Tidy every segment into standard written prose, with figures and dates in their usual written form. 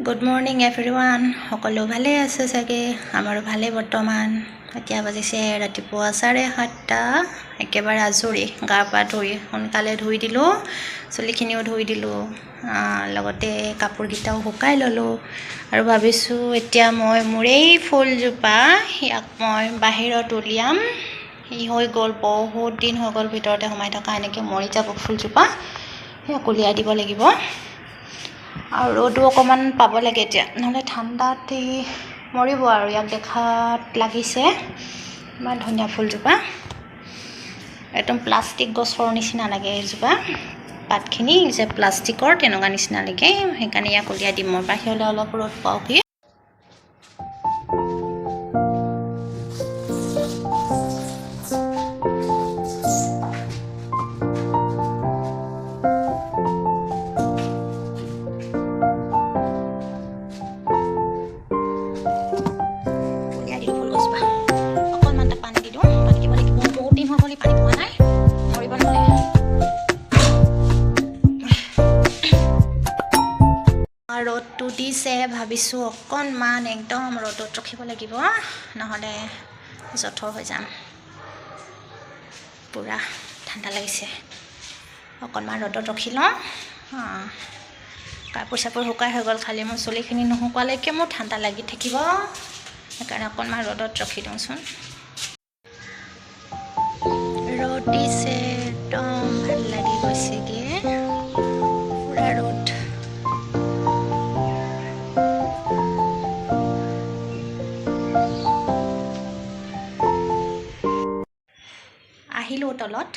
Good morning everyone, সকলো ভালেই আছে চাগে? আমাৰো ভালেই বৰ্তমান। এতিয়া বাজিছে ৰাতিপুৱা 7:30। একেবাৰে আজৰি, গা পা ধুই সোনকালে ধুই দিলোঁ, চুলিখিনিও ধুই দিলোঁ, লগতে কাপোৰকেইটাও শুকাই ল'লোঁ। আৰু ভাবিছোঁ এতিয়া মই মোৰ এই ফুলজোপা ইয়াক মই বাহিৰত উলিয়াম। ই হৈ গ'ল, বহুত দিন হৈ গ'ল ভিতৰতে সোমাই থকা, এনেকৈ মৰি যাব ফুলজোপা। ইয়াক উলিয়াই দিব লাগিব। আৰু ৰ'দো অকণমান পাব লাগে এতিয়া, নহ'লে ঠাণ্ডাত ই মৰিব। আৰু ইয়াক দেখাত লাগিছে ইমান ধুনীয়া ফুলজোপা, একদম প্লাষ্টিক গছৰ নিচিনা লাগে এইজোপা। পাতখিনি যে প্লাষ্টিকৰ তেনেকুৱা নিচিনা লাগে, সেইকাৰণে ইয়াক উলিয়াই দিম মই বাহিৰলৈ, অলপ ৰ'দ পাওঁহি। উলিয়াই দিলোঁ ফুলগছজোপা। অকণমান তাত পানী দি দিওঁ, পানী দিব লাগিব। বহুত দিন হৈ গ'ল ই পানী পোৱা নাই, মৰিব নহ'লে। ৰ'দটো দিছে, ভাবিছোঁ অকণমান একদম ৰ'দত ৰখিব লাগিব, নহ'লে জঠৰ হৈ যাম। পূৰা ঠাণ্ডা লাগিছে, অকণমান ৰ'দত ৰখি লওঁ। কাপোৰ চাপোৰ শুকাই হৈ গ'ল, খালি মোৰ চুলিখিনি নুশুকোৱালৈকে মোৰ ঠাণ্ডা লাগি থাকিব, সেইকাৰণে অকণমান ৰ'দত ৰখি দিওঁচোন। ৰ'দ দিছে, একদম ভাল লাগি গৈছেগৈ, পূৰা ৰ'দ। আহিলোঁ তলত,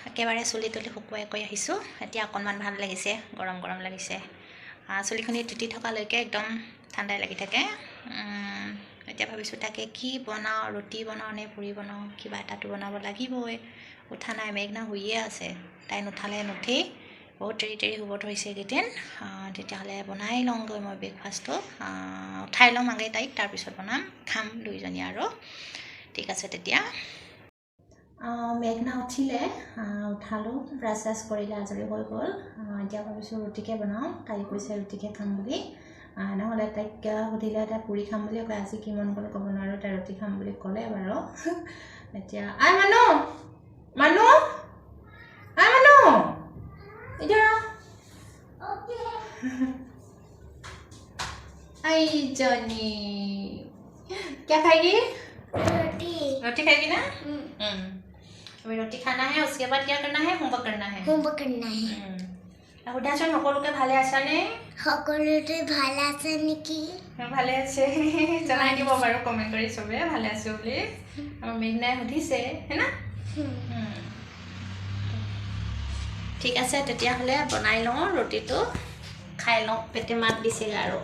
একেবাৰে চুলি তুলি শুকুৱাই কৰি আহিছোঁ। এতিয়া অকণমান ভাল লাগিছে, গৰম গৰম লাগিছে। চুলিখিনি তিতি থকালৈকে একদম ঠাণ্ডাই লাগি থাকে। এতিয়া ভাবিছোঁ তাকে কি বনাওঁ, ৰুটি বনাওঁ নে পুৰি বনাওঁ, কিবা এটাতো বনাব লাগিবই। উঠা নাই, মেঘনা শুইয়ে আছে, তাই নুঠালে নুঠেই, বহুত দেৰি দেৰি শুব ধৰিছে এইকেইদিন। তেতিয়াহ'লে বনাই লওঁগৈ মই ব্ৰেকফাষ্টটো। উঠাই ল'ম আগে তাইক, তাৰপিছত বনাম, খাম দুইজনী আৰু। ঠিক আছে তেতিয়া। মেঘনা উঠিলে, উঠালোঁ, ব্ৰাছ চাছ কৰিলে, আজৰি হৈ গ'ল। এতিয়া ভাবিছোঁ ৰুটিকে বনাওঁ, তাই কৈছে ৰুটিকে খাম বুলি। নহ'লে তাইক সুধিলে তাই পুৰি খাম বুলি কয়, আজি কি মন গ'ল ক'ব নোৱাৰোঁ, তাই ৰুটি খাম বুলি ক'লে বাৰু। এতিয়া আই মানু, মানু, আই মানু, इधर आओ। आई जॉनी, क्या खाएगी? रोटी। रोटी खाएगी ना? अभी रोटी खाना है, उसके बाद क्या करना है? होमवर्क करना है। হোমৱৰ্ক करना है। সোধাচোন, সকলোকে ভালে আছানে? সকলোতে ভাল আছে নেকি? ভালে আছে জনাই দিব বাৰু কমেণ্ট কৰি চবে ভালে আছো বুলি। আমাৰ মেঘনাই সুধিছে, है না? ঠিক আছে তেতিয়াহ'লে, বনাই লওঁ ৰুটিটো, খাই লওঁ, পেটে মাত দিছে। আৰু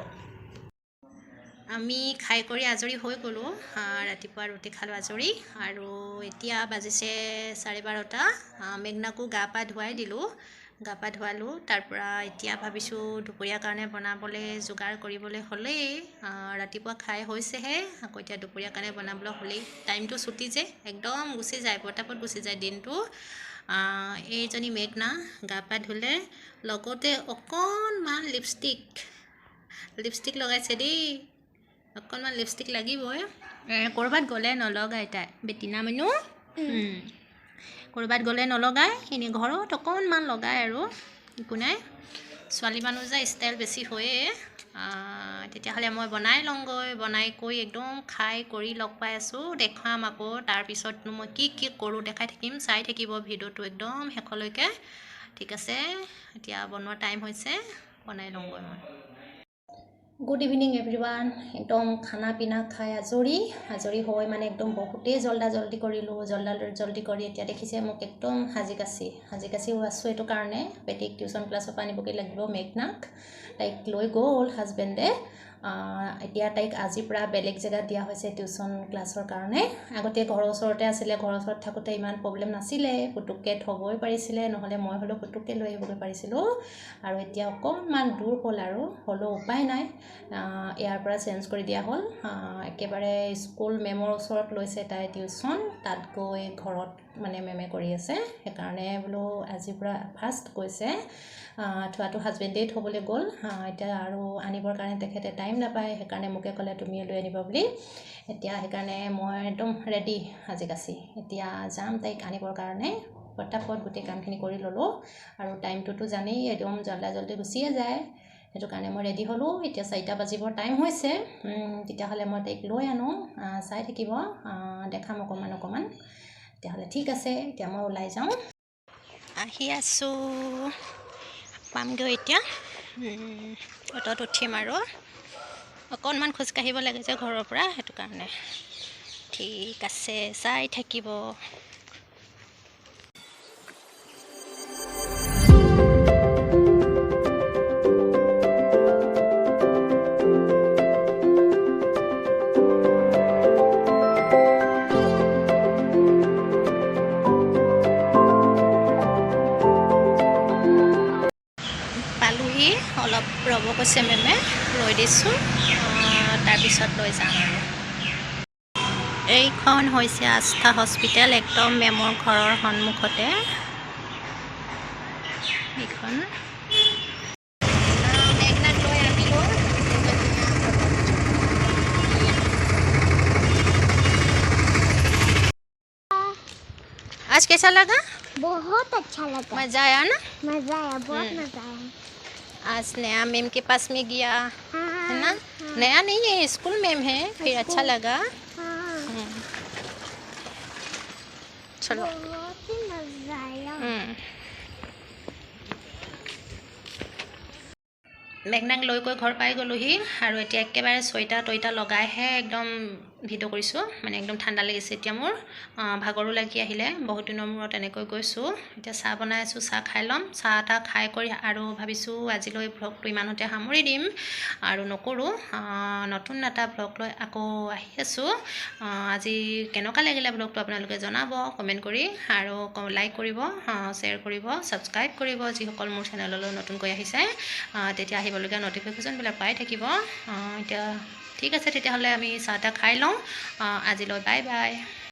আমি খাই কৰি আজৰি হৈ গ'লোঁ। ৰাতিপুৱা ৰুটি খালোঁ, আজৰি। আৰু এতিয়া বাজিছে 12:30। মেঘনাকো গা পা ধুৱাই দিলোঁ, গা পা ধুৱালোঁ। তাৰপৰা এতিয়া ভাবিছোঁ দুপৰীয়াৰ কাৰণে বনাবলৈ যোগাৰ কৰিবলৈ হ'লেই। ৰাতিপুৱা খাই হৈছেহে, আকৌ এতিয়া দুপৰীয়াৰ কাৰণে বনাবলৈ হ'লেই। টাইমটো চুটি যে, একদম গুচি যায়, পটাপট গুচি যায় দিনটো। এইজনী মেঘনা গা পা ধুলে, লগতে অকণমান লিপষ্টিক লগাইছে দেই। অকণমান লিপষ্টিক লাগিবই। ক'ৰবাত গ'লে নলগায় তাই, বেটি না মানুহ। ক'ৰবাত গ'লে নলগায়, এনেই ঘৰত অকণমান লগায় আৰু একো নাই। ছোৱালী মানুহ যে ষ্টাইল বেছি হয়েই। তেতিয়াহ'লে মই বনাই লওঁগৈ, বনাই কৰি একদম খাই কৰি লগ পাই আছোঁ, দেখুৱাম আকৌ। তাৰপিছতনো মই কি কি কৰোঁ দেখাই থাকিম, চাই থাকিব ভিডিঅ'টো একদম শেষলৈকে। ঠিক আছে, এতিয়া বনোৱা টাইম হৈছে, বনাই লওঁগৈ মই। Good evening everyone. একদম খানা পিনা খাই আজৰি, আজৰি হৈ মানে একদম বহুতেই জল্দা জল্দি কৰিলোঁ। জল্দা জল্দি কৰি এতিয়া দেখিছে মোক একদম সাজি কাচি আছোঁ। এইটো কাৰণে বেটিক টিউশ্যন ক্লাছৰ পৰা আনিবগৈ লাগিব মেঘনাক। তাইক লৈ গ'ল হাজবেণ্ডে। এতিয়া তাইক আজিৰ পৰা বেলেগ জেগাত দিয়া হৈছে টিউশ্যন ক্লাছৰ কাৰণে। আগতে ঘৰৰ ওচৰতে আছিলে, ঘৰৰ ওচৰত থাকোঁতে ইমান প্ৰব্লেম নাছিলে, পুতুককৈ থ'বই পাৰিছিলে, নহ'লে মই হ'লেও পুতুককৈ লৈ আহিবগৈ পাৰিছিলোঁ। আৰু এতিয়া অকণমান দূৰ হ'ল আৰু হ'লেও উপায় নাই, ইয়াৰ পৰা চেঞ্জ কৰি দিয়া হ'ল। একেবাৰে স্কুল মেমৰ ওচৰত লৈছে তাই টিউশ্যন। তাত গৈ ঘৰত মানে মেমে কৰি আছে। সেইকাৰণে বোলো আজিৰ পৰা ফাৰ্ষ্ট কৈছে। থোৱাটো হাজবেণ্ডেই থ'বলৈ গ'ল, এতিয়া আৰু আনিবৰ কাৰণে তেখেতে টাইম নাপায়, সেইকাৰণে মোকে ক'লে তুমিয়ে লৈ আনিবা বুলি। এতিয়া সেইকাৰণে মই একদম ৰেডি সাজি কাচি এতিয়া যাম তাইক আনিবৰ কাৰণে। পটাপট গোটেই কামখিনি কৰি ল'লোঁ আৰু টাইমটোতো জানেই একদম জল্দা জল্দি গুচিয়ে যায়, সেইটো কাৰণে মই ৰেডি হ'লোঁ। এতিয়া 4টা বাজিবৰ টাইম হৈছে। তেতিয়াহ'লে মই তাইক লৈ আনো, চাই থাকিব, দেখাম অকণমান অকণমান। তেতিয়াহ'লে ঠিক আছে, এতিয়া মই ওলাই যাওঁ। আহি আছোঁ, পামগৈ এতিয়া। অ'টোত উঠিম আৰু অকণমান খোজকাঢ়িব লাগে যে ঘৰৰ পৰা, সেইটো কাৰণে। ঠিক আছে, চাই থাকিব। পালোহি, অলপ ৰ'ব কৈছে মেমে, ৰৈ দিছোঁ, তাৰপিছত লৈ যাম আৰু। এইখন হৈছে আস্থা হস্পিটেল, একদম মেমৰ ঘৰৰ সন্মুখতে এইখন। মেঘনাক লৈ আহিলোঁ। आज कैसा लगा? बहुत अच्छा लगा। मज़ा आया ना? मज़ा आया, बहुत मज़ा आया। आज नया मैम के पास में गया। हाँ, है ना? हाँ। नया नहीं है, स्कूल मैम है, फिर अच्छा लगा। हाँ। चलो, बहुत ही मज़ा आया। মেঘনাক লৈ গৈ ঘৰ পাই গ'লোহি আৰু এতিয়া একেবাৰে চুৱেটাৰ টুৱেটাৰ লগাইহে একদম ভিডিঅ' কৰিছোঁ, মানে একদম ঠাণ্ডা লাগিছে এতিয়া মোৰ, ভাগৰো লাগি আহিলে, বহুত দিনৰ মূৰত এনেকৈ গৈছোঁ। এতিয়া চাহ বনাই আছোঁ, চাহ খাই ল'ম। চাহ তাহ খাই কৰি আৰু ভাবিছোঁ আজিলৈ ভ্লগটো ইমানতে সামৰি দিম আৰু নকৰোঁ। নতুন এটা ভ্লগ লৈ আকৌ আহি আছোঁ। আজি কেনেকুৱা লাগিলে ভ্লগটো আপোনালোকে জনাব কমেণ্ট কৰি, আৰু লাইক কৰিব, শ্বেয়াৰ কৰিব, ছাবস্ক্ৰাইব কৰিব যিসকল মোৰ চেনেললৈ নতুনকৈ আহিছে, তেতিয়া আহিবলগীয়া ন'টিফিকেশ্যনবিলাক পাই থাকিব। এতিয়া ঠিক আছে, তেতিয়াহ'লে আমি চাহ তাহ খাই লওঁ। আজিলৈ বাই বাই।